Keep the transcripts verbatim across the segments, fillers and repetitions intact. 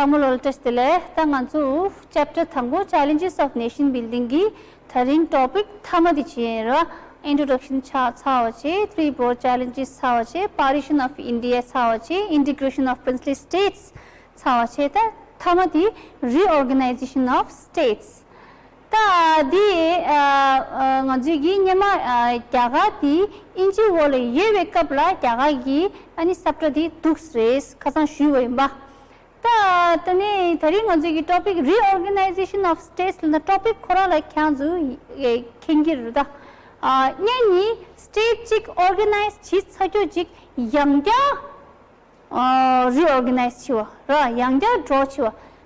ཚང་མ་ལོ་ལ་བཀྲ་ཤིས་བདེ་ལེགས། ད་ང་ཚོ་chapter དང་པོ་Challenges of Nation Building གི་ད་རིང་topic མཐའ་མ་དེ་བྱས་ཡིན་ར། Introduction ཆགས་ཚར་བ་བྱས། Three broad challenges ཚར་བ་བྱས། Partition of India ཚར་བ་བྱས། Integration of princely states ཚར་བ་བྱས། ད་མཐའ་མ་དེ་Reorganization of States། ད་འདི་ཨ་ཨ་ང་ཚོས་ཀྱིས་སྔོན་མ་ཨ་རྒྱ་གར་དེ་དབྱིན་ཇིའི་འོག་ལ་ཡོད་པའི་སྐབས་ལ་རྒྱ་གར་གྱིས་ཨ་ནི་ས་བཀྲ་དེ་འདུག་སེ་རེད་ཁ་སང་ཞུས་པ་ཡིན་པ། ད་ད་ནི་ད་རིང་ང་ཚོས་ཀྱི་topic Reorganization of States ལབ་ན་topic ཁོ་རང་ལ་ཁྱེད་ཚོས་མཁྱེན་གྱི་རེད་ད། ཨ་སྔོན་ནས་state གཅིག་organize བྱས་ཚར་རྒྱུ་ཅིག་ཡང་བསྐྱར་ཨ་reorganize བྱས་པ་ར། ཡང་བསྐྱར་draw བྱས་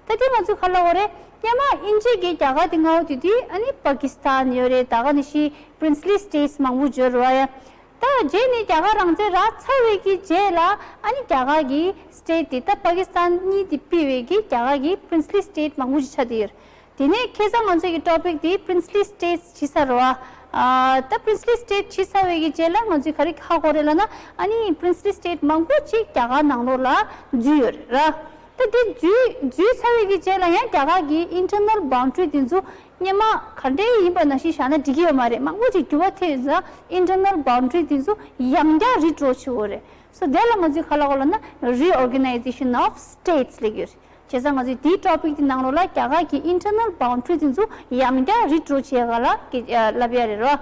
པ། ད་དེ་ང་ཚོས་ག་རེ་ལབ་དགོས་རེད། སྔོན་མ་དབྱིན་ཇི་གིས་རྒྱ་གར་དེ་མངའ་འོག་དེ་དུས་ཨ་ནི་པ་ཀི་སི་ཐན་ཡོད་རེད། ད་ག་ནང་བཞིན་princely states མང་པོ་ཡོད་རེད་བ་ཡ། ད་རྗེས་ནས་རྒྱ་གར་རང་བཙན་རག་ཚར་བའི་གི་རྗེས་ལ་ཨ་ནི་རྒྱ་གར་གྱི་state དེ་ད་པ་ཀི་སི་ཐན་གཉིས་དེ་ཕུད་པའི་གི་རྒྱ་གར་གྱི་princely state མང་པོ་ཞིག་ཆགས་བསྡད་ཡོད་རེད། དེ་ནས་ཁ་སང་ང་ཚོའི་གི་topic དེ་princely states བྱས་ཚར་བ། ཨ་ད་princely state བྱས་ཚར་བའི་གི་རྗེས་ལ་ང་ཚོས་ག་རེ་ཧ་གོ་རེད་ལབ་ན། ཨ་ནི་princely state མང་པོ་ཅིག་རྒྱ་གར་ནང་ལོགས་ལ་འཛུལ་ཡོད་རེད་ར། ད་དེ་འཛུལ་འཛུལ་ཚར་བའི་གི་རྗེས་ལ་ཡང་རྒྱ་གར་གྱི་internal boundary དེ་ཚོ་སྔོན་མ་ག་འདྲ་ཡིན་པ་ནང་བཞིན་བཞག་ན་འགྲིག་གི་ཡོད་མ་རེད། མང་པོ་ཅིག་འགྱུར་བ་ཐེབས་ཡོད་ཙང་internal boundary དེ་ཚོ་ཡང་བསྐྱར་redraw བྱེད་དགོས་རེད། So དེ་ལ་ང་ཚོས་ག་རེ་ལབ་དགོས་ལབ་ན་reorganization of states ལབ་ཀྱི་ཡོད་རེད། བྱས་ཙང་ང་ཚོས་དེའི་topic དེ་ནང་ལོགས་ལ་རྒྱ་གར་གྱི་internal boundary དེ་ཚོ་ཡང་བསྐྱར་redraw བྱེད་ག་ལ་གི་ལབ་ཡ་རེད་རོ།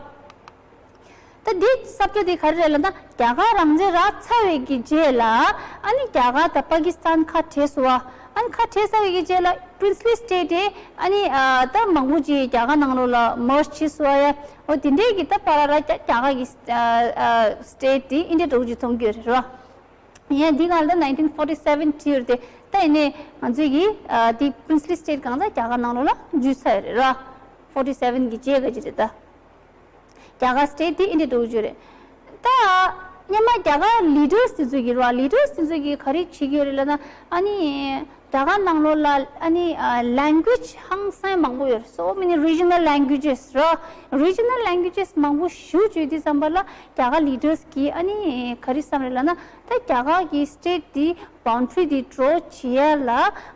ད་འདི་ས་བཀྲ་དེ་ག་རེ་རེད་ལབ་ན་རྒྱ་གར་རང་བཙན་རག་ཚར་བའི་གི་རྗེས་ལ་ཨ་ནི་རྒྱ་གར་དང་པ་ཀི་སི་ཐན་ཁ་བྲལ་སོང་བ། ཨ་ནི་ཁ་བྲལ་ཚར་བའི་གི་རྗེས་ལ་princely state དེ་ཨ་ནི་ཨ་ད་མང་པོ་ཅིག་རྒྱ་གར་ནང་ལོགས་ལ་merge བྱས་སོང་བ་ཡ། འོ་དེ་འདྲའི་གི་ད་བར་ལ་རྒྱ་རྒྱ་གར་གི་ཨ་ཨ་state དེ་འདི་འདྲ་འདྲ་བོ་ཅིག་མཐོང་གི་ཡོད་རེད་རོ། ཡང་འདི་སྒང་ལ་ད་nineteen forty seven བྲིས་ཡོད་རེད་དེ། ད་ཡིན་ནའི་ང་ཚོས་ཀྱིས་ཨ་དེ་princely state གང་ཚང་རྒྱ་གར་ནང་ལོགས་ལ་འཛུལ་ཚར་ཡོད་རེད་ར། forty seven གི་རྗེས་ག་ཅིག་རེད་ད། རྒྱ་གར་state དེ་འདི་འདྲ་འདྲ་བོ་ཅིག་རེད། ད་སྔོན་མ་རྒྱ་གར་leaders དེ་ཚོས་ཀྱིས་ར། leaders དེ་ཚོས་ཀྱིས་ག་རེ་བྱེད་ཀྱི་ཡོད་རེད་ལབ་ན། ཨ་ནི་རྒྱ་གར་ནང་ལོགས་ལ་ཨ་ནི་ཨ་language ཧང་སང་མང་པོ་ཡོད་རེད། So many regional languages ར། regional languages མང་པོ་ཞེ་པོ་ཅིག་ཡོད་དུས་ཙམ་པ་ལ་རྒྱ་གར་leaders གིས་ཨ་ནི་ག་རེ་བསམ་རེད་ལབ་ན། ད་རྒྱ་གར་གྱི་state དེ་boundary དེ་draw བྱེད་ཡ་ལ་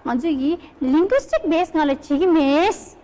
ང་ཚོས་ཀྱིས་linguistic base སྒང་ལ་བྱེད་ཀྱི་མེད།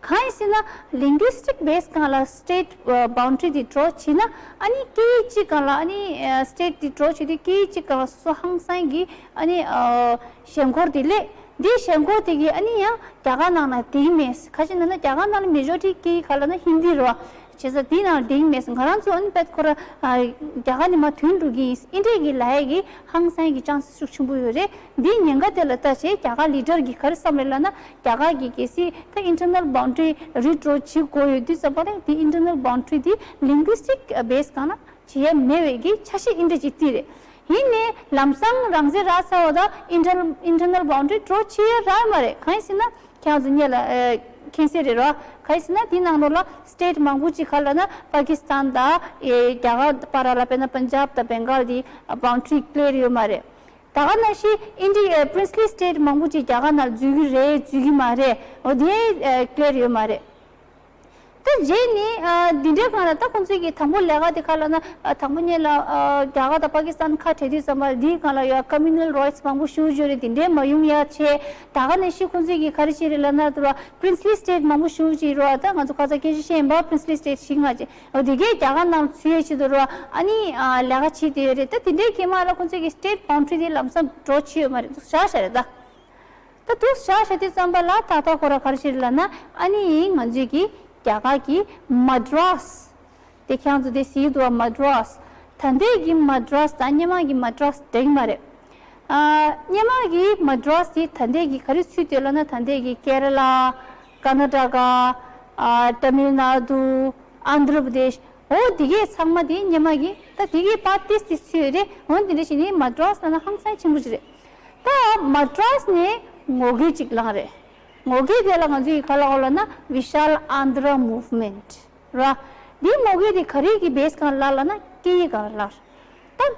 གང་ཡིན་ཟེར་ན་linguistic base སྒང་ལ་state ཨ་boundary དེ་draw བྱས་ན། ཨ་ནི་སྐད་ཡིག་གཅིག་སྒང་ལ་ཨ་ནི་ཨ་state དེ་draw བྱེད་དུས་སྐད་ཡིག་གཅིག་སྒང་ལ་སོ་སོ་ཧང་སང་གི་ཨ་ནི་ཨ་ཞེན་ཁོག་དེ་སླེབས། འདི་ཞེན་ཁོག་དེ་གིས་ཨ་ནི་ཡང་རྒྱ་གར་ནང་ལ་བསྡད་ཀྱི་མེད། ག་ཅི་ལབ་ན་རྒྱ་གར་ནང་ལ་majority སྐད་ཡིག་ག་རེ་ལབ་ན་ཧིན་དི་རེད་བ། བྱས་ཙང་དེའི་ནང་ལ་བསྡད་ཀྱི་མེད་ཟེར། ང་རང་ཚོ་ཨ་ནི་དཔེ་ཁོ་ར་ཨ་རྒྱ་གར་ནས་མར་ཐོན་འགྲོ་གི་ཡིན། འདི་འདྲའི་གི་ལབ་ཡ་གི་ཧང་སང་གི་chances ཤུགས་ཆེན་པོ་ཡོད་རེད། འདིའི་ཉེན་ཁ་དེ་ལ་ལྟ་བྱས་རྒྱ་གར་leader གིས་ག་རེ་བསམ་རེད་ལབ་ན། རྒྱ་གར་གྱིས་གལ་སྲིད་ད་internal boundary redraw བྱེད་དགོས་ཡོད་དུས་ཙམ་པ་ལ་དེ་internal boundary དེ་linguistic base སྒང་ལ་བྱེད་ཡ་མེད་པའི་གི་འཆར་གཞི་འདི་འདྲ་ཅིག་བརྩིས་རེད། ཡིན་ནའི་ལམ་སང་རང་བཙན་རག་ཚར་བ་དང་internal internal boundary draw བྱེད་ཡ་རག་མ་རེད། གང་ཡིན་ཟེར་ན་ཁྱེད་རང་ཚོ་སྔོན་ལ་ཨ་མཁྱེན་གསལ་རེད་རོ། གང་ཡིན་ཟེར་ན་དེའི་ནང་ལོགས་ལ་state མང་པོ་ཅིག་ག་རེ་ལབ་ན་པ་ཀི་སི་ཐན་དང་ཨེ་རྒྱ་གར་བར་ལ་དཔེར་ན་པན་ཇབ་དང་བེང་གཱལ་དེ་boundary clear ཡོད་མ་རེད། ད་ག་ནང་བཞིན་ཨིན་ཌི་ཨ་princely state མང་པོ་ཅིག་རྒྱ་གར་ནང་འཛུལ་གྱི་རེད་འཛུལ་གྱི་མ་རེད། འོ་དེ་ཨ་clear ཡོད་མ་རེད། ད་རྗེས་ནས་ཨ་འདི་འདྲའི་སྒང་ལ་ད་ཁོང་ཚོས་ཀྱི་དང་པོ་ལས་ཀ་དེ་ག་རེ་ལབ་ན། ཨ་དང་པོ་ཉིད་ལ་ཨ་རྒྱ་གར་དང་པ་ཀི་སི་ཐན་ཁ་བྲལ་དུས་ཙམ་པ་འདིའི་སྒང་ལ་ཡ་communal rights མང་པོ་ཞེ་པོ་ཅིག་ཡོད་རེད། དེ་འདྲའི་མ་ཡོང་ཡ་བྱས། ད་ག་ནང་བཞིན་ཁོང་ཚོས་ཀྱི་ག་རེ་བྱས་རེད་ལབ་ན་དུ་བ་princely state མང་པོ་ཞེ་པོ་ཅིག་ཡོད་རེད་བ། ད་ང་ཚོ་ཁ་སང་སྐད་ཆ་བཤད་ཡིན་པ་princely state བཞི་ལྔ་ཅིག་འོ་དེ་གས་རྒྱ་གར་ནང་ཚུད་ཡས་ཆེད་དུ་རོ། ཨ་ནི་ཨ་ལས་ཀ་བྱེད་བསྡད་ཡོད་རེད། ད་དེ་འདྲའི་སྐྱེས་མ་ལ་ཁོང་ཚོས་ཀྱི་state boundary དེ་ལམ་སང་draw བྱས་ཡོད་མ་རེད། འདུག་བཞག་བཞག་རེད་ད། ད་འདུག་བཞག་བཞག་དུས་ཙམ་པ་ལ་ད་ལྟ་ཁོ་ར་ག་རེ་བྱས་རེད་ལབ་ན། ཨ་ནི་ང་ཚོས་ཀྱི་རྒྱ་གར་གྱི་Madras དེ་ཁྱེད་ཚོ་དེ་གཟིགས་འདུག་བ། Madras ད་ལྟའི་གི་Madras དང་སྔོན་མ་གི་Madras འདྲ་གི་མ་རེད། ཨ་སྔོན་མ་གི་Madras དེ་ད་ལྟའི་གི་ག་རེ་ཚུད་འདུག་ལབ་ན། ད་ལྟའི་གི་Kerala, Karnataka, ཨ་Tamil Nadu, Andhra Pradesh འོ་དེ་གས་ཚང་མ་དེ་སྔོན་མ་གི་ད་དེ་གི་པར་ཏིས་ཏིས་ཚུད་ཡོད་རེད། འོ་དེ་འདྲ་བྱས་ནས་Madras ལབ་ན་ཧང་སང་ཆེན་པོ་ཅིག་རེད། ད་Madras ནས་ངོ་རྒོལ་ཅིག་ལངས་རེད། ངོ་རྒོལ་དེ་ལ་ང་ཚོས་ག་ལབ་དགོས་ལབ་ན་Vishal Andhra Movement ར། འདིའི་ངོ་རྒོལ་དེ་ག་རེ་གི་base སྒང་ལ་ལབ་ན་སྐད་ཡིག་སྒང་ལ་ལབ།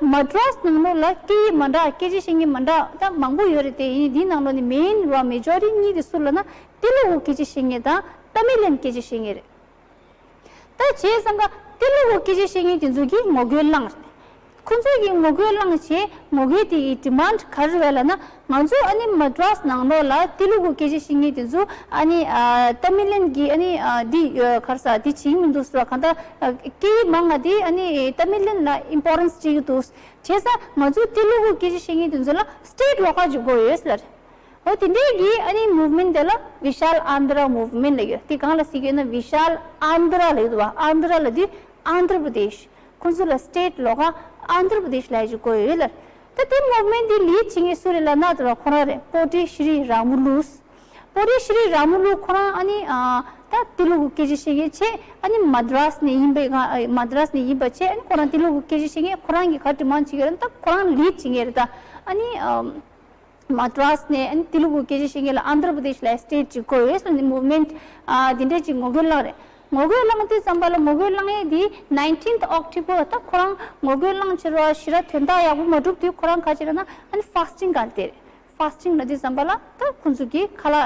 ད་Madras ནང་ལོགས་ལ་སྐད་ཡིག་མི་འདྲ་སྐད་ཆ་བཤད་མཁན་མི་འདྲ་ད་མང་པོ་ཡོད་རེད་དེ། ཡིན་ནའི་འདིའི་ནང་ལོགས་ནས་main ར་majority གཉིས་དེ་སུ་ལབ་ན་ཏི་ལུ་གུ་སྐད་ཆ་བཤད་མཁན་དང་ཏ་མི་ལན་སྐད་ཆ་བཤད་མཁན་རེད། ད་བྱས་ཙང་ཀ་ཏི་ལུ་གུ་སྐད་ཆ་བཤད་མཁན་དེ་ཚོ་གིས་ངོ་རྒོལ་བསླངས་རེད། ཁོང་ཚོས་ཀྱི་ངོ་རྒོལ་བསླངས་བྱས། ངོ་རྒོལ་དེ་ཡི་ཌི་མན་ཌི་ག་རེ་རེད་ལབ་ན། ང་ཚོ་ཨ་ནི་མ་ཌི་རཱས་ནང་ལོགས་ལ་ཏི་ལུ་གུ་སྐད་ཆ་བཤད་མཁན་དེ་ཚོ་ཨ་ནི་ཨ་ཏ་མི་ལན་གྱི་ཨ་ནི་ཨ་འདི་ཨ་ག་རེ་ཟེར་འདི་བྱེད་ཀྱི་མི་འདུག་ཟེར་བ། གང་ལྟར་ཨ་སྐད་ཡིག་མང་ང་དེ་ཨ་ནི་ཏ་མི་ལན་ལ་ཨིམ་པོར་ཊན་སི་སྤྲད་ཀྱི་འདུག་བྱས་ཙང་ང་ཚོ་ཏི་ལུ་གུ་སྐད་ཆ་བཤད་མཁན་དེ་ཚོ་ལ་སི་ཊེ་ཊི་ལོགས་ཀ་ཅིག་དགོས་ཡོད་ཟེར། འོ་དེ་འདྲའི་གི་ཨ་ནི་མུབ་མེན་ཊི་དེ་ལ་བི་ཤཱལ་ཨན་དྷ་ར་མུབ་མེན་ཊི་ལབ་ཡོད། དེ་གང་ལ་ཟེར་གྱི་ཡོད་ན་བི་ཤཱལ་ཨན་དྷ་ར་ལབ་ཡོད་པ། ཨན་དྷ་ར་ལབ་དུས་ཨན་དྷྲ་པྲ་དེཤ། ཁོང་ཚོ་ལ་སི་ཊེ་ཊི་ལོགས་ཀ་ཨན་དྷྲ་པྲ་དེཤ་ལབ་ཅིག་དགོས་ཡོད་ལབ། ད་དེ་མུབ་མེན་ཊི་དེ་ལིཌ་བྱེད་མཁན་སུ་རེད་ལབ་ན་དེ་ར་ཁོ་རང་རེད། པོ་ཊི་ཤྲི་ར་མུ་ལུ། པོ་ཊི་ཤྲི་ར་མུ་ལུ་ཁོ་རང་ཨ་ནི་ཨ་ད་ཏི་ལུ་གུ་སྐད་ཆ་བཤད་མཁན་བྱས། ཨ་ནི་མ་ཌི་རཱས་ནས་ཡིན་པའི་ང་ཨ་མ་ཌི་རཱས་ནས་ཡིན་པ་བྱས། ཨ་ནི་ཁོ་རང་ཏི་ལུ་གུ་སྐད་ཆ་བཤད་མཁན་ཁོ་རང་གིས་ག་ཌི་མན་ཌི་བྱེད་ཀྱི་ཡོད་རེད། ད་ཁོ་རང་ལིཌ་བྱེད་མཁན་རེད། ད་ཨ་ནི་ཨ་མ་ཌི་རཱས་ནས་ཨ་ནི་ཏི་ལུ་གུ་སྐད་ཆ་བཤད་མཁན་ལ་ཨན་དྷྲ་པྲ་དེཤ་ལབ་སི་ཊེ་ཊི་ཅིག་དགོས་ཡོད་ཟེར་ནས་མུབ་མེན་ཊི་ཨ་དེ་འདྲ་ཅིག་ངོ་རྒོལ་བསླངས་རེད། ངོ་རྒོལ་བསླངས་དུས་ཙམ་པ་ལ་ངོ་རྒོལ་བསླངས་ཡས་དེ་ནའིན་ཊིན་ཨོག་ཊོ་བར། ད་ཁོ་རང་ངོ་རྒོལ་བསླངས་བྱས་ར་ཞེ་དྲག་དོན་དག་ཡག་པོ་མ་འགྲུབ་དུས་ཁོ་རང་ག་ཅི་རེད་ན་ཨ་ནི་ཕཱསི་ཊིང་སྒང་ལ་བསྡད་རེད། ཕཱསི་ཊིང་ལབ་དུས་ཙམ་པ་ལ་ད་ཁོང་ཚོ་གི་ཁ་ལག་ཨ་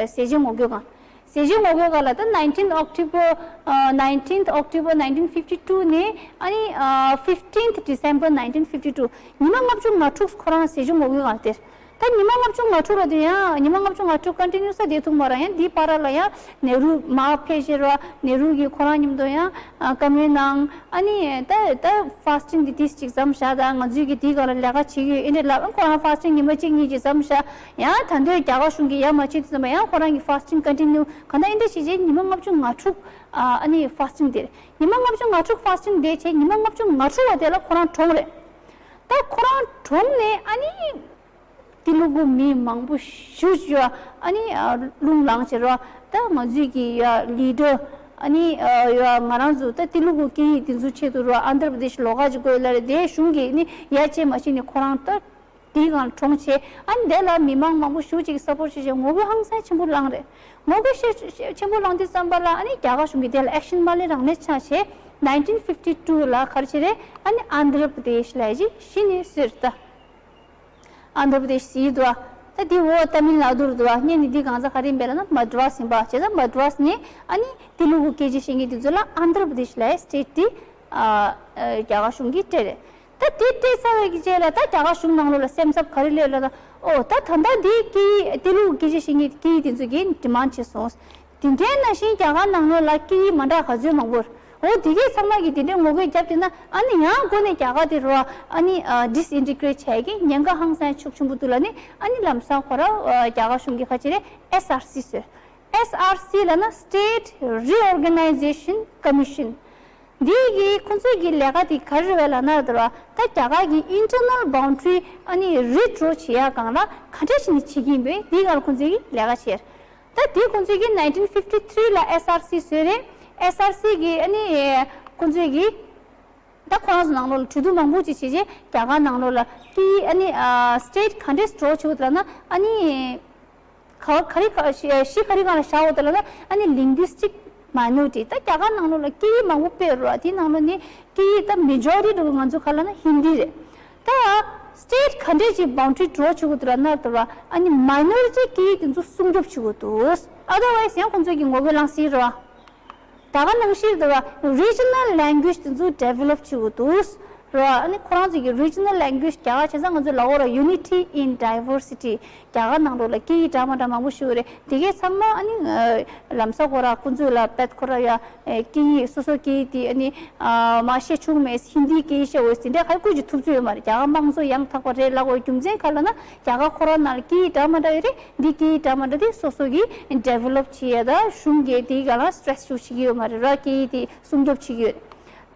ཨ་ཟས་བཅད་ངོ་རྒོལ་སྒང་། ཟས་བཅད་ངོ་རྒོལ་སྒང་ལ་ད་ནའིན་ཊིན་ཨོག་ཊོ་བར་ཨ་ནའིན་ཊིན་ཨོག་ཊོ་བར་ནའིན་ཊིན་ཕིབ་ཊི་ཊུ་ནས་ཨ་ནི་ཨ་ཕིབ་ཊིན་ཌི་སེམ་བར་ནའིན་ཊིན་ཕིབ་ཊི་ཊུ། ཉི་མ་ལྔ་བཅུ་ང་དྲུག་ཁོ་རང་ཟས་བཅད་ངོ་རྒོལ་སྒང་ལ་བསྡད། ད་ཉི་མ་ལྔ་བཅུ་ང་དྲུག་ལ་དེ་ཡང་ཉི་མ་ལྔ་བཅུ་ང་དྲུག་ཀོན་ཊི་ནིའུ་སི་བསྡད་ཐུབ་མ་རེད། ཡང་འདིའི་བར་ལ་ཡང་ནེ་རུ་མར་ཕེབས་བྱས་ར་ནེ་རུ་གིས་ཁོ་རང་མཉམ་དུ་ཡང་ཨ་བཀའ་མོལ་གནང་། ཨ་ནི་ད་ད་ཕཱསི་ཊིང་འདི་ཏིས་ཅིག་མཚམས་བཞག་དང་། ང་ཚོས་ཀྱི་འདིའི་སྒང་ལ་ལས་ཀ་བྱེད་ཀྱི་ཡོད། ཨེ་འདྲ་ལབ། ཁོ་རང་ཕཱསི་ཊིང་ཉི་མ་གཅིག་གཉིས་ཅིག་མཚམས་བཞག། ཡང་ད་འདོད་རྒྱ་གར་གཞུང་གིས་ཡར་མ་བྱེད་དུས་ཙམ་པ་ཡང་ཁོ་རང་གིས་ཕཱསི་ཊིང་ཀོན་ཊི་ནིའུ། གང་ལྟར་ཨེ་འདྲ་བྱས་བྱས་ཉི་མ་ལྔ་བཅུ་ང་དྲུག་ཨ་ཨ་ནི་ཕཱསི་ཊིང་བསྡད། ཉི་མ་ལྔ་བཅུ་ང་དྲུག་ཕཱསི་ཊིང་བསྡད་བྱས་ཉི་མ་ལྔ་བཅུ་ང་དྲུག་པ་དེ་ལ་ཁོ་རང་གྲོངས་རེད། ད་ཁོ་རང་གྲོངས་ནས་ཨ་ནི་ཏི་ལུ་གུ་མི་མང་པོ་ཞེ་པོ་ཅིག་ཡོད་ཨ་ནི་ཨ་རླུང་ལངས་བྱས་ར། ད་ང་ཚོས་ཀྱི་ཡ་ལི་ཌར་ཨ་ནི་ཨ་ཡ་ང་རང་ཚོ་ད་ཏི་ལུ་གུ་སྐད་ཡིག་དེ་ཚོའི་ཆེད་དུ་ར་ཨན་དྷྲ་པྲ་དེཤ་ལོགས་ཀ་ཅིག་དགོས་ལབ་རེད། དེ་གཞུང་གིས་ནི་ཡ་བྱས་མ་བྱས་ནས་ཁོ་རང་ད་དེའི་སྒང་ལ་གྲོངས་བྱས། ཨ་ནི་དེ་ལ་མི་མང་མང་པོ་ཞེ་པོ་ཅིག་གིས་སཔོར་ཊི་བྱས་བྱས་ངོ་རྒོལ་ཧང་སང་ཆེན་པོ་བསླངས་རེད། ངོ་རྒོལ་ཤེ་ཤེ་ཆེན་པོ་བསླངས་དུས་ཙམ་པ་ལ་ཨ་ནི་རྒྱ་གར་གཞུང་གིས་དེ་ལ་ཨེག་ཤན་མ་ལེན་རང་ལེན་ཆགས་བྱས། ནའིན་ཊིན་ཕིབ་ཊི་ཊུ་ལ་ག་རེ་བྱས་རེད། ཨ་ནི་ཨན་དྷྲ་པྲ་དེཤ་ལབ་ཅིག་གཞི་ནས་བཟོས་རེད་ད། ཨན་དྷྲ་པྲ་དེཤ་ཟེར་གྱི་འདུག་ཨ། ད་འདི་འོག་ཏ་མིལ་ནཱ་ཌུ་རེད་འདུག་ཨ། སྔོན་ནས་འདི་གང་ཟག་ག་རེ་ཡིན་པས་ལབ་ན་མ་ཌི་རཱས་ཡིན་པ། བྱས་ཙང་མ་ཌི་རཱས་ནས་ཨ་ནི་ཏི་ལུ་གུ་སྐད་ཆ་བཤད་མཁན་དེ་ཚོ་ལ་ཨན་དྷྲ་པྲ་དེཤ་ལབ་སི་ཊེ་ཊི་དེ་ཨ་ཨ་རྒྱ་གར་གཞུང་གིས་སྤྲད་རེད། ད་དེ་སྤྲད་ཚར་བའི་རྗེས་ལ་ད་རྒྱ་གར་གཞུང་ནང་ལོགས་ལ་སེམས་འཚབ་ག་རེ་སླེབས་ལབ་ན། ཨོ་ད་ད་ལྟ་འདི་སྐད་ཡིག་ཏི་ལུ་གུ་སྐད་ཆ་བཤད་མཁན་སྐད་ཡིག་དེ་ཚོ་གིས་ཌི་མན་ཌི་བྱས་སོང་། དེ་འདྲའི་ནང་བཞིན་རྒྱ་གར་ནང་ལོགས་ལ་སྐད་ཡིག་མ་འདྲ་ག་ཚོད་མང་པོ་རེད། འོ་དེ་གས་ཚང་མ་གིས་དེ་འདྲའི་ངོ་རྒོལ་བརྒྱབ་བསྡད་ན་ཨ་ནི་ཡང་འགོ་ནས་རྒྱ་གར་དེ་རུ་ཨ་ནི་ཨ་ཌི་སི་ཨིན་ཊི་གྷི་རེཊ་བྱ་ཡག་གི་ཉེན་ཁ་ཧང་སང་ཤུགས་ཆེན་པོ་འདུག་ལབ་ནས། ཨ་ནི་ལམ་སང་ཁོ་ར་ཨ་རྒྱ་གར་གཞུང་གིས་ག་ཅི་རེད། ཨེས་ཨར་སི་བཟོས། ཨེས་ཨར་སི་ལབ་ན་State Reorganization Commission། འདི་གི་ཁོང་ཚོས་ཀྱི་ལས་ཀ་དེ་ག་རེ་རེད་ལབ་ན་དེ་ར་ད་རྒྱ་གར་གྱི་ཨིན་ཊར་ནལ་བའུན་ཌ་རི་ཨ་ནི་རི་ཌོ་བྱེད་ཡག་སྒང་ལ་ག་འདྲ་བྱས་ནས་བྱེད་ཀྱི་ཡིན་པས་འདིའི་སྒང་ལ་ཁོང་ཚོས་ཀྱི་ལས་ཀ་བྱས། ད་དེ་ཁོང་ཚོས་ཀྱི་ནའིན་ཊིན་ཕིབ་ཊི་ཐི་རི་ལ་ཨེས་ཨར་སི་བཟོས་རེད། ཨེས་ཨར་སི་གི་ཨ་ནི་ཁོང་ཚོས་ཀྱི་ད་ཁོ་རང་ཚོ་ནང་ལོགས་ལ་གྲོས་བསྡུར་མང་པོ་ཅིག་བྱས་རྗེས་རྒྱ་གར་ནང་ལོགས་ལ་ཀི་ཨ་ནི་ཨ་སི་ཊེ་ཊི་ག་འདྲས་འགྲོ་བྱེད་དགོས་ལབ་ན་ཨ་ནི་ག་ག་རེ་ག་གཞི་གཞི་ག་རེ་སྒང་ལ་བཞག་འོ་ད་ལབ་ན་ཨ་ནི་ལིང་གུ་སི་ཊིག་མའི་ནོ་རི་ཊི། ད་རྒྱ་གར་ནང་ལོགས་ལ་སྐད་ཡིག་མང་པོ་དཔེ་རུ་བ་དེའི་ནང་ལོགས་ནས་སྐད་ཡིག་ད་མེ་ཇོ་རི་ཊི་འགྲོ་གི་ང་ཚོ་ག་ལབ་ན་ཧིན་དི་རེད། ད་སི་ཊེ་ཊི་ག་འདྲས་ཀྱི་བའུན་ཌ་རི་འགྲོ་བྱེད་དགོས་འདུག་ལབ་ན་ད་ར་ཨ་ནི་མའི་ནོ་རི་ཊི་སྐད་ཡིག་དེ་ཚོ་སྲུང་སྐྱོབ་བྱེད་དགོས་འདུག་ཨ་དར་ཝའི་སི་ཡང་ཁོང་ཚོས་ཀྱི་ངོ་རྒོལ་ལངས་སྲིད་རེད་བ། ད་ག་ནང་བཞིན་དུ་ར་རི་ཇི་ནལ་ལེང་གུ་ཨེཇ་དེ་ཚོ་ཌི་ཝེ་ལོབ་བྱེད་དགོས་འདུག་ར། ཨ་ནི་ཁོ་རང་ཚོ་གི་རི་ཇི་ནལ་ལེང་གུ་ཨེཇ་རྒྱ་གར་བྱས་ཙང་ང་ཚོ་ལ་འོ་ར་Unity in Diversity། རྒྱ་གར་ནང་ལོགས་ལ་སྐད་ཡིག་འདྲ་མ་འདྲ་མང་པོ་ཞིག་ཡོད་རེད། དེ་གས་ཚང་མ་ཨ་ནི་ལམ་སང་ཁོ་ར་ཁོ་ཚོ་ལ་བེད་ཁོ་ར་ཡ་སྐད་ཡིག་སོ་སོ་སྐད་ཡིག་དེ་ཨ་ནི་མ་ཤེས་བྱུང་མེད། ཧིན་དིའི་སྐད་ཡིག་ཤེས་འོས་དེ་འདྲ་ག་རེ་བཀོད་ཀྱི་ཐུབ་ཚོད་ཡོད་མ་རེད། རྒྱ་གར་དམངས་གཙོ་ཡང་དག་པ་རེད་ལབ་དགོས་རྒྱུ་མཚན་ག་ལབ་ན་རྒྱ་གར་ཁོ་རང་ནང་ལ་སྐད་ཡིག་འདྲ་མ་འདྲ་ཡོད་རེད། འདི་སྐད་ཡིག་འདྲ་མ་འདྲ་དེ་སོ་སོ་གིས་ཌི་ཝེ་ལོབ་བྱེད་ཡ་ད་གཞུང་གིས་དེའི་སྒང་ལ་སི་ཊེ་རེ་སི་ཞིག་བྱེད་ཀྱི་ཡོད་མ་རེད་ར། སྐད་ཡིག་དེ་སྲུང་སྐྱོབ་བྱེད་ཀྱི་ཡོད་རེད།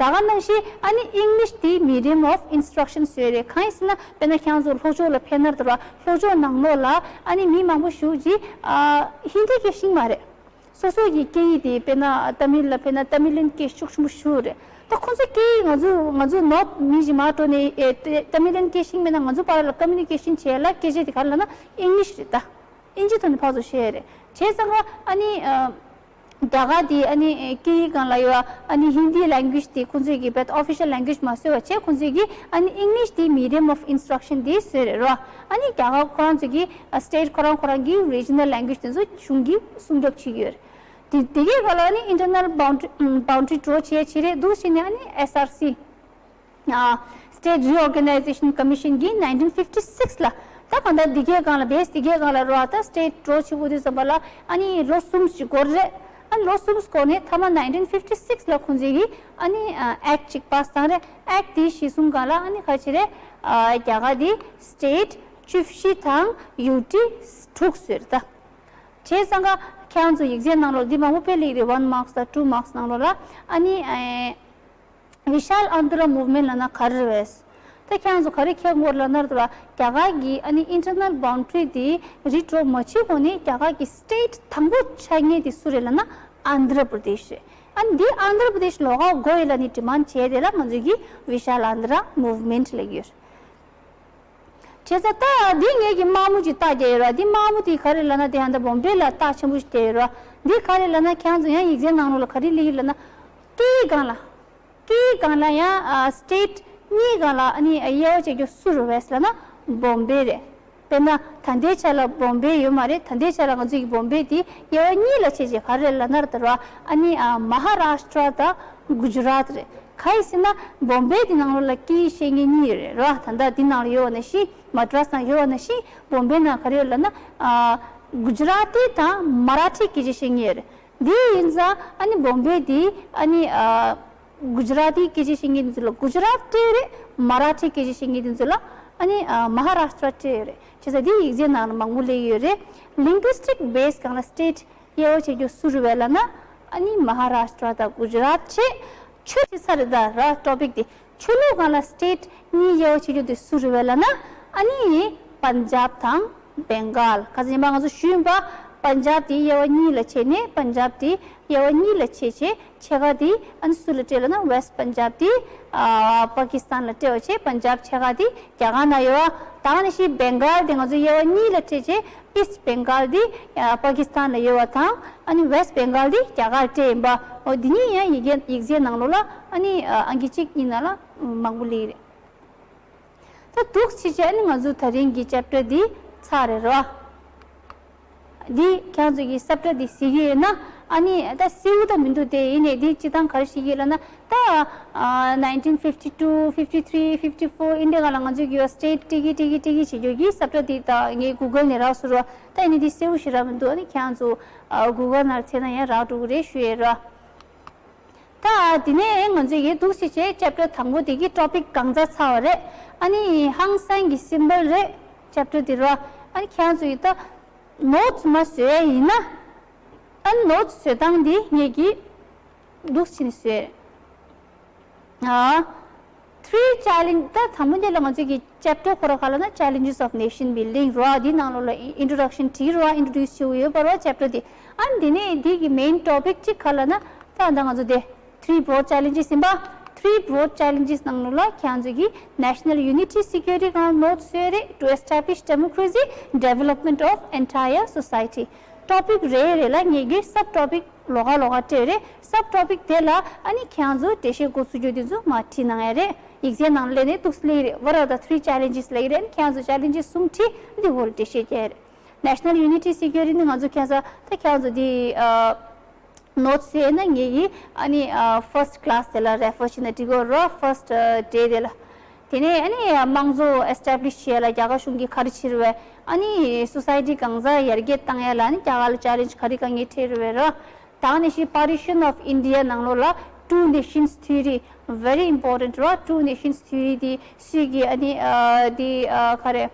ད་ག་ནང་བཞིན་ཨ་ནི་ཨིང་ལིཤ་དེ་མི་ཌི་ཡམ་ཨོཕ་ཨིན་སི་ཊྲག་ཤན་བཟོས་རེད། གང་ཡིན་ཟེར་ན་དཔེར་ན་ཁྱེད་རང་ཚོ་ལྷོ་ཕྱོགས་ལ་ཕེབས་ན་དེ་ར་ལྷོ་ཕྱོགས་ནང་ལོགས་ལ་ཨ་ནི་མི་མང་པོ་ཞིག་ཅིག་ཨ་ཧིན་དི་སྐད་ཤེས་ཀྱི་མ་རེད། སོ་སོ་གི་སྐད་ཡིག་དེ་དཔེར་ན་ཏ་མིལ་ལ་ཕེབས་ན་ཏ་མིལ་ལན་སྐད་ཤུགས་ཆེན་པོ་ཞིག་རེད། ད་ཁོང་ཚོ་སྐད་ཡིག་ང་ཚོ་ང་ཚོ་ནོར་ཐི་མི་ཞིག་མར་འགྲོ་ནས་ཨེ་ཏ་ཏ་མིལ་ལན་སྐད་ཤེས་མེད་ན་ང་ཚོ་བར་ལ་ཀོ་མུ་ནི་ཀེ་ཤན་བྱེད་ཡ་ལ་སྐད་ཆ་དེ་ག་རེ་ལབ་ན་ཨིང་ལིཤ་རེད། ད་ཨིན་ཇི་ཐོག་ནས་ཕར་ཚུར་བཤད་ཡ་རེད། བྱས་ཙང་ཨ་ནི་ཨ། རྒྱ་གར་དེ་ཨ་ནི་སྐད་ཡིག་སྒང་ལ་ཡོད་ཨ་ནི་ཧིན་དི་ལེང་གུ་ཨེཇ་དེ་ཁོང་ཚོས་ཀྱི་བེད་ཨོ་ཕི་ཤལ་ལེང་གུ་ཨེཇ་མ་བཟོས་པ་བྱས། ཁོང་ཚོས་ཀྱི་ཨ་ནི་ཨིང་ལིཤ་དེ་མི་ཌི་ཡམ་ཨོཕ་ཨིན་སི་ཊྲག་ཤན་དེ་བཟོས་རེད་རོ། ཨ་ནི་རྒྱ་གར་ཁོ་རང་ཚོས་ཀྱི་ཨ་སི་ཊེ་ཊི་ཁོ་རང་ཁོ་རང་གི་རི་ཇི་ནལ་ལེང་གུ་ཨེཇ་དེ་ཚོ་གཞུང་གིས་སྲུང་སྐྱོབ་བྱེད་ཀྱི་ཡོད་རེད། དེ་དེ་གའི་སྒང་ལ་ཨ་ནི་ཨིན་ཊར་ནལ་བའུན་ཌ་རི་བའུན་ཌ་རི་ཌོ་བྱེད་ཡ་བྱེད་རེད་འདུག་ཟེར་ནས་ཨ་ནི་ཨེས་ཨར་སི། State Reorganization Commission གིས nineteen fifty six ལ། ད་གང་ལྟར་འདི་གའི་སྒང་ལ་བེས་འདི་གའི་སྒང་ལ་རོ། ད་state འགྲོ་ཆེ་བོ་དེ་ཙམ་པ་ལ་ཨ་ནི་ལོ་གསུམ་ཞིག་འགོར་རེད། ཨ་ནི་ལོ་གསུམ་འགོར་ནས་མཐའ་མ་nineteen fifty six ལ་ཁོང་ཚོས་ཀྱིས་ཨ་ནི་act ཅིག་pass བཏང་རེད། act དེ་གཞིར་བཟུང་སྒང་ལ་ཨ་ནི་ག་ཅི་རེད། རྒྱ་གར་དེ་state བཅུ་བཞི་དང་ཡུ་ཊི་དྲུག་བཟོས་རེད་ད། བྱས་ཙང་ཀ་ཁྱེད་རང་ཚོ་ཡིག་ཚད་ནང་ལོགས་འདི་མང་པོ་དཔེ་སླེབས་རེད། one marks དང་two marks ནང་ལོགས་ལ། ཨ་ནི་ཨེ། Vishal Andhra Movement ལབ་ན་ག་རེ་རེད་བས། ད་ཁྱེད་རང་ཚོ་ག་རེ་མཁྱེན་དགོས་ལབ་ན་རེད་བ། རྒྱ་གར་གྱི་ཨ་ནི་internal boundary དེ་རི་འགྲོ་མ་བྱེད་གོང་ནས་རྒྱ་གར་གྱི་state དང་པོ་ཆགས་མཁན་དེ་སུ་རེད་ལབ་ན་Andhra Pradesh རེད། ཨ་ནི་འདི་Andhra Pradesh ལོགས་ཀ་དགོས་ཡོད་ལབ་ནས་demand བྱས་དེ་ལ་ང་ཚོས་ཀྱི་Vishal Andhra Movement ལབ་ཀྱི་ཡོད་རེད། བྱས་ཙང་ད་འདི་ངེད་ཀྱི་དམག་མོ་ཅིག་རྟགས་བརྒྱབ་ཡོད་ར། འདི་དམག་མོ་དེ་ག་རེ་ལབ་ན་དེ་ཧ་ད་བོམ་བེ་ལ་རྟགས་ཆེན་པོ་ཞིག་བརྒྱབ་ཡོད་ར། འདི་ག་རེ་ལབ་ན་ཁྱེད་རང་ཚོ་ཡང་ཡིག་ཚད་ནང་ལོགས་ལ་ག་རེ་སླེབས་ཡོད་ལབ་ན། ཀེའི་སྒང་ལ། ཀེའི་སྒང་ལ་ཡང་ཨ་state གཉིས་སྒང་ལ་ཨ་ནི་དབྱེ་བ་ཕྱེ་རྒྱུ་སུ་རེད་བས་ལབ་ན་བོམ་བེ་རེད། དཔེར་ན་ད་ལྟའི་ཆ་ལ་བོམ་བེ་ཡོད་མ་རེད། ད་ལྟའི་ཆ་ལ་ང་ཚོའི་བོམ་བེ་དེ་དབྱེ་བ་གཉིས་ལ་ཕྱེ་བྱས་ག་རེ་ལབ་ན་རེད་ད་ར། ཨ་ནི་ཨ་མ་ཧ་རཱ་ཤ་ཏྲ་དང་གུ་ཇི་རཱད་རེད། ག་ཡིན་ཟེར་ན་བོམ་བེ་དེ་ནང་ལོགས་ལ་ཀེའི་བཤད་མཁན་གཉིས་ཡོད་རེད་ར། ད་ལྟ་དེ་ནང་ལ་ཡོད་པ་ནང་བཞིན་མ་ཏྲ་སི་ནང་ཡོད་པ་ནང་བཞིན་བོམ་བེ་ནང་ག་རེ་ཡོད་ལབ་ན་ཨ་གུ་ཇི་རཱ་ཏི་དང་མ་ར་ཐི་སྐད་ཆ་བཤད་མཁན་ཡོད་རེད། དེ་ཡིན་ཙང་ཨ་ནི་བོམ་བེ་དེ་ཨ་ནི་ཨ། གུ་ཇི་རཱ་ཏི་སྐད་ཆ་བཤད་མཁན་དེ་ཚོ་ལ་གུ་ཇི་རཱད་སྤྲད་ཡོད་རེད། མ་ར་ཐི་སྐད་ཆ་བཤད་མཁན་དེ་ཚོ་ལ་ཨ་ནི་ཨ་མ་ཧ་རཱ་ཤ་ཏྲ་སྤྲད་ཡོད་རེད། བྱས་ཙང་དེ་ཡིག་ཚད་ནང་ལ་མང་པོ་སླེབས་ཡོད་རེད། Linguistic base སྒང་ལ་state དབྱེ་བ་ཕྱེ་རྒྱུ་སུ་རེད་བས་ལབ་ན་ཨ་ནི་མ་ཧ་རཱ་ཤ་ཏྲ་དང་གུ་ཇི་རཱད་བྱས། ཆོས་བྱེད་ས་རེད་ད་ར་topic དེ། ཆོས་ལུགས་སྒང་ལ་state གཉིས་དབྱེ་བ་ཕྱེ་རྒྱུ་དེ་སུ་རེད་བས་ལབ་ན་ཨ་ནི་པན་ཇབ་དང་བེང་གཱལ། ཁ་སང་ཉི་མ་ང་ཚོ་ཞུས་ཡིན་པ། པན་ཇབ་དེ་དབྱེ་བ་གཉིས་ལ་ཕྱེ་ནས་པན་ཇབ་དེ་དབྱེ་བ་གཉིས་ལ་ཕྱེ་བྱས། ཕྱེད་ཀ་དེ་ཨ་ནི་སུ་ལ་སྤྲད་ལབ་ན་West Punjab དེ་ཨ་པ་ཀི་སི་ཐན་ལ་སྤྲད་པ་བྱས། པན་ཇབ་ཕྱེད་ཀ་དེ་རྒྱ་གར་ནང་ཡོད་པ། ད་ག་ནང་བཞིན་བེང་གཱལ་དེ་ང་ཚོ་དབྱེ་བ་གཉིས་ལ་ཕྱེ་བྱས། East Bengal དེ་ཨ་པ་ཀི་སི་ཐན་ལ་ཡོད་པ་དང་། ཨ་ནི་West Bengal དེ་རྒྱ་གར་སྤྲད་ཡིན་པ། འོ་དེ་གཉིས་ཡང་ཡི་གེ་ཡིག་ཚད་ནང་ལོགས་ལ་ཨ་ནི་ཨ་ཨང་ཀི་གཅིག་གཉིས་ནང་ལ་མང་པོ་སླེབས་རེད། ད་འདུག་སེ་བྱས་ཨ་ནི་ང་ཚོ་ད་རིང་གི་chapter འདི་ཚར་རེད་རོ། འདི་ཁྱེད་ཚོ་གི་སབ་ཊ་འདི་གཟིགས་ཀྱི་ཡོད་ན་ཨ་ནི་ད་གསལ་པོ་ད་མི་འདུག་སྟེ། ཡིན་ནའི་འདི་སྤྱིར་བཏང་ག་རེ་བཤད་ཀྱི་ཡོད་ལབ་ན་ད་ཨ་nineteen fifty two fifty three fifty four ཨིན་དེ་ག་ལ་ང་ཚོ་གི་ཡོད་state ཊི་གི་ཊི་གི་ཊི་གི་བྱེད་རྒྱུ་གི་སབ་ཊ་འདི་ད་ངས་Google ནས་རག་སོང་རོ། ད་ཡིན་ནའི་འདི་གསལ་པོ་ཞེ་དྲག་མི་འདུག་ཨ་ནི་ཁྱེད་ཚོ་ཨ་Google ནང་བཙལ་ན་ཡང་རག་འགྲོ་གི་རེད་ཞུ་ཡས་རོ། ད་དེ་ནས་ང་ཚོས་ཀྱི་འདུག་སེ་བྱས་chapter དང་པོ་དེ་གི་topic གང་ཚར་ཚར་བ་རེད། ཨ་ནི་ཧང་སང་གི་symbol རེད་chapter དེ་རོ། ཨ་ནི་ཁྱེད་ཚོ་ཡི་ད་notes མ་བཟོས་ཡིན་ན། ཨ་ནི་notes བཟོ་སྟངས་དེ་ངེད་ཀྱིས་འདུག་སེ་བྱས་ནས་བཟོས། ཨ། Three challenge ད་དང་པོ་འདི་ལ་ང་ཚོས་ཀྱི་chapter ཁོ་ར་ག་ལ་ན་challenges of nation building རོ། འདི་ནང་ལོགས་ལ་introduction བྲིས་རོ། introduce བྱེད་ཡོད་པ་རོ་chapter འདི། ཨ་ནི་འདི་ནས་འདི་གི་main topic གཅིག་ག་ལ་ན་ད་ད་ང་ཚོ་དེ་three broad challenges ཡིན་པ། Three broad challenges ནང་ལོགས་ལ་ཁྱེད་ཚོ་གི་national unity security གང་notes བཟོས་རེད། To establish democracy, development of entire society topic རེ་རེ་ལ་ངེད་ཀྱི་sub topic ལོགས་ཀ་ལོགས་ཀ་སྤྲད་རེད། sub topic དེ་ལ་ཨ་ནི་ཁྱེད་ཚོ་འགྲེལ་བཤད་འགོ་ཚུགས་རྒྱུ་དེ་ཚོ་མར་བྲིས་གནང་ཡ་རེད། ཡིག་ཚད་ནང་སླེབས་ནས་འདུག་སེ་སླེབས་རེད། What are the three challenges ལབ་ཀྱི་རེད། ཨ་ནི་ཁྱེད་ཚོ་challenges གསུམ་བྲིས། འདི་སྐོར་ལ་འགྲེལ་བཤད་རྒྱག་ཡ་རེད། National unity security ནི་ང་ཚོ་ཁྱེད་ཚོ་ད་ཁྱེད་ཚོ་འདི་ཨ་notes བཟོས་ན་ངེད་ཀྱིས་ཨ་ནི་ཨ་first class དེ་ལ་refer བྱས་ན་འགྲིག་གི་རེད། First day དེ་ལ། དེ་ནས་ཨ་ནི་དམངས་གཙོ་establish བྱེད་ཡ་ལ་རྒྱ་གར་གཞུང་གིས་ག་རེ་བྱས་རེད་བས། ཨ་ནི་society གང་ཟག་ཡར་རྒྱས་བཏང་ཡ་ལ་ཨ་ནི་རྒྱ་གར་ལ་challenge ག་རེ་དཀའ་ངལ་འཕྲད་རེད་བས་ར། ད་ནི་ཤི་partition of India ནང་ལོགས་ལ་two nations theory very important ར། Two nations theory དེ་སུས་ཀྱིས་ཨ་ནི་ཨ་དེ་ཨ་ག་རེ།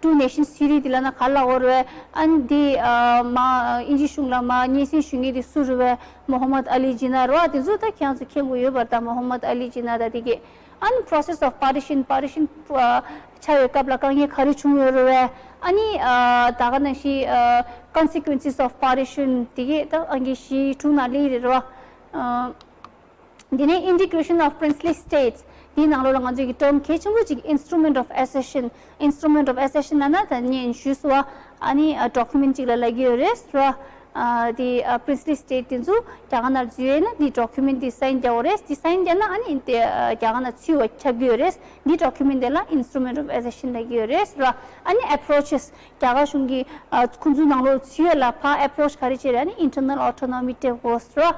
Two nations theory དེ་ལ་ན་ག་ལ་འོ་རེད། ཨ་ནི་དེ་ཨ་མ་དབྱིན་ཇི་གཞུང་ལ་མ་སྙན་སེང་ཞུ་མཁན་དེ་སུ་རེད་བས། Muhammad Ali Jinnah ར། དེ་ཚོ་ད་ཁྱེད་ཚོ་མཁྱེན་དགོས་ཡོད་པ་རེད། ད་Muhammad Ali Jinnah ད་དེ་གས། ཨ་ནི་process of partition, partition ཨ་ཆགས་ཡོད་སྐབས་ལ་དཀའ་ངལ་ག་རེ་བྱུང་ཡོད་རེད་བས། ཨ་ནི་ཨ་ད་ག་ནང་བཞིན་ཨ་consequences of partition དེ་གས་ད་ཨང་ཀི་བཞི་དྲུག་ནང་སླེབས་རེད་ར། ཨ་དེ་ནས་integration of princely states དེའི་ནང་ལོགས་ལ་ང་ཚོས་ཀྱི་term གལ་ཆེན་པོ་གཅིག instrument of accession, instrument of accession ལབ་ན་ད་ངས་ཞུས་སོང་བ། ཨ་ནི་ཨ་document གཅིག་ལ་ལབ་ཀྱི་ཡོད་རེད་ར། ཨ་དེ་ཨ་princely state དེ་ཚོ་རྒྱ་གར་ནང་འཛུལ་ཡས་ན་འདི་document འདི་sign རྒྱག་དགོས་རེད། འདི་sign རྒྱག་ན་ཨ་ནི་དེ་ཨ་རྒྱ་གར་ནང་ཚུད་པ་ཆགས་ཀྱི་ཡོད་རེད། འདི་document དེ་ལ་instrument of accession ལབ་ཀྱི་ཡོད་རེད་ར། ཨ་ནི་approaches རྒྱ་གར་གཞུང་གིས་ཨ་ཁོང་ཚོའི་ནང་ལོགས་ཚུད་ཡས་ལ་ཕར་approach ག་རེ་བྱས་རེད། ཨ་ནི་internal autonomy སྤྲད་དགོས་ར།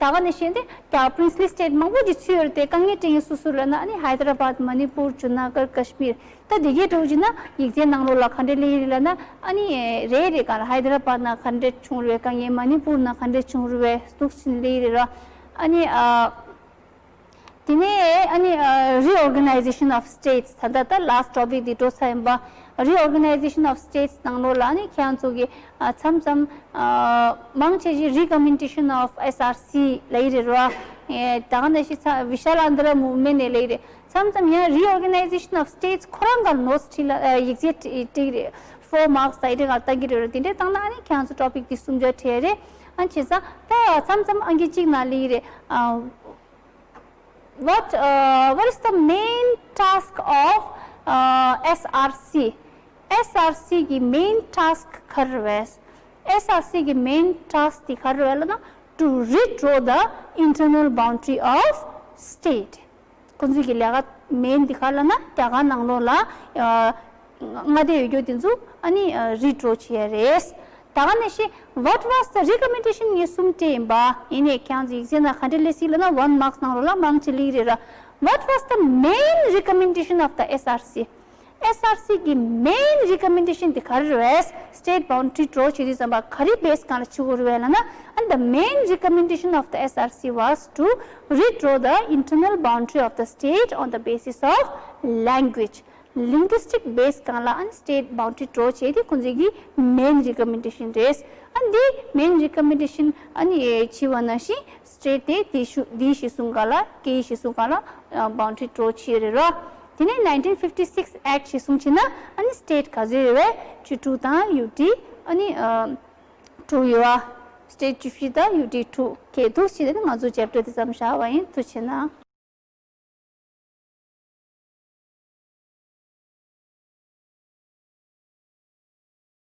ད་ ད་ག་ནས་བཤད་དེ་ཀྱང་princely state མང་པོ་ཅིག་ཚུད་ཡོད་རེད་དེ། དཀའ་ངལ་འཕྲད་མཁན་སུ་སུ་ལབ་ན་ཨ་ནི་Hyderabad, Manipur, Junagadh, Kashmir། ད་དེ་གའི་འགྲོ་བྱས་ན་ཡིག་ཚད་ནང་ལོགས་ལ་ག་འདྲས་སླེབས་ཡོད་རེད་ལབ་ན། ཨ་ནི་རེད་རེད། ག་ལ་Hyderabad ནང་ག་འདྲས་བྱུང་རེད། དཀའ་ངལ་Manipur ནང་ག་འདྲས་བྱུང་རེད། འདུག་ཕྱིན་སླེབས་ཡོད་རེད་ར། ཨ་ནི་ཨ། དེ་ནས་ཨ་ནི་ཨ། Reorganization of states ད་ལྟ་ད་last topic འདི་འགྲོ་ཚར་ཡིན་པ། Reorganization of states ནང་ལོགས་ལ་ཨ་ནི་ཁྱེད་རང་ཚོ་གི་ཨ། མཚམས་མཚམས་ཨ། མང་ཆེ་ཞིག་recommendation of S R C ལབ་ཡི་རེད་ར། ཨེ། ད་ག་ནང་བཞིན་ཚ་Vishal Andhra movement ནས་ལབ་ཡི་རེད། མཚམས་མཚམས་ཡང་reorganization of states ཁོ་རང་ག་ལ་notes བྲིས་ལ། ཨ། ཡིག་ཚད་བྲིས་བྲིས་རེད། Four marks ད་ཡི་རེད་ག་ལ་བཏང་གི་རེད་ར། དེ་འདྲས་བཏང་ན་ཨ་ནི་ཁྱེད་རང་ཚོ་topic འདི་གསུམ་ཆར་འཕྲད་རེད། ཨ་ནི་བྱས་ཙང་ད་མཚམས་མཚམས་ཨང་ཀི་གཅིག་ནང་ལབ་ཡི་རེད། ཨ། What, uh, what is the main task of, uh, S R C? S R C གི་main task ག་རེ་རེད། S R C གི་main task དེ་ག་རེ་རེད་ལབ་ན། To redraw the internal boundary of state. ཁོང་ཚོའི་གི་ལས་ཀ་main དེ་ག་རེ་ལབ་ན། རྒྱ་གར་ནང་ལོགས་ལ་ཨ། མངའ་སྡེ་ཡོད་རྒྱུ་དེ་ཚོ་ཨ་ནི་ཨ། redraw བྱེད་ཡ་རེད། ད་ག་ནང་བཞིན་what was the recommendation ངས་གསུམ་སྤྲད་ཡིན་པ། ཡིན་ནའི་ཁྱེད་རང་ཚོ་ཡིག་ཚད་ནང་ག་འདྲས་སླེབས་སྲིད་ལབ་ན། one marks ནང་ལོགས་ལ་མང་ཆེ་སླེབས་རེད་ར། What was the main recommendation of the S R C? S R C གི་main recommendation དེ་ག་རེ་རེད། State boundary draw བྱེད་དུས་ཙམ་པ་ག་རེ་base སྒང་ལ་བྱེད་དགོས་རེད་ལབ་ན། And the main recommendation of the S R C was to redraw the internal boundary of the state on the basis of language. Linguistic base སྒང་ལ་ཨ་ནི་state boundary draw བྱེད་དེ་ཁོང་ཚོའི་གི་main recommendation རེད། ཨ་ནི་འདི་main recommendation ཨ་ནི་བྱས་པ་ནང་བཞིན་state དེ་དེ་ཤུ་དེའི་གཞི་བཟུང་སྒང་ལ་སྐད་ཡིག་གཞི་བཟུང་སྒང་ལ་ཨ། boundary draw བྱས་རེད་ར། དེ་ནས་nineteen fifty six Act གཞི་བཟུང་བྱས་ན་ཨ་ནི་state ག་ཚོད་ཡོད་པས། བཅུ་དྲུག་དང་ཡུ་ཊི་ཨ་ནི་ཨ། དྲུག་ཡོད་ཨ། state བཅུ་བཞི་དང་ཡུ་ཊི་དྲུག་གས་འདུག་བྱས་ནས་ང་ཚོ་chapter དེ་མཚམས་བཞག་པ་ཡིན། ཐུགས་རྗེ་གནང་།